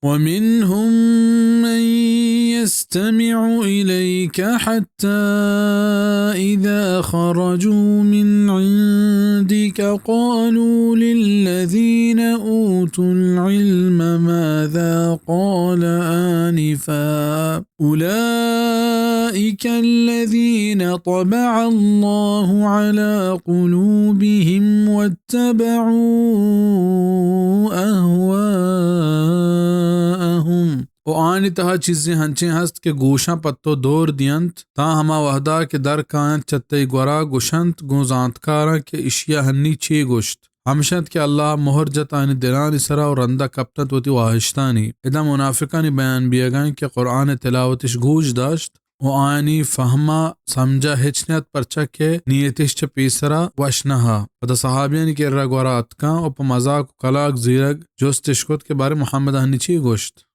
ومنهم من يستمع إليك حتى إذا خرجوا من عندك قالوا للذين أوتوا العلم ماذا قال آنفا أولئك الذين طبع الله على قلوبهم واتبعوا أهواءهم۔ و آنی تہا چیزے ہنچیں ہست کہ گوشاں پہ تو دور دینت، تاں ہما وہدا کہ در کاینت چہ تئی گورا گوشنت گوں زانتکاراں کہ اشیا ہنی چے گوشت۔ ہمش انت کہ اللہ ء مہر جت آیانی دلانی سرا و رندا کپت انت وتی واہشتانی۔ ادا منافقانی بیان بیگا انت کہ قرآن ء تلاوتش گوش داشت و آیانی فہما سمجھا ہچ نیت، پرچا کہ نیتش چہ پیسرا وش نہ ات۔ پدا صحابیانی کرا گورا اتکاں و پہ مزاک و کلاگ زیرگ جستش کت کہ بارے محمد ء ہنی چی گوشت؟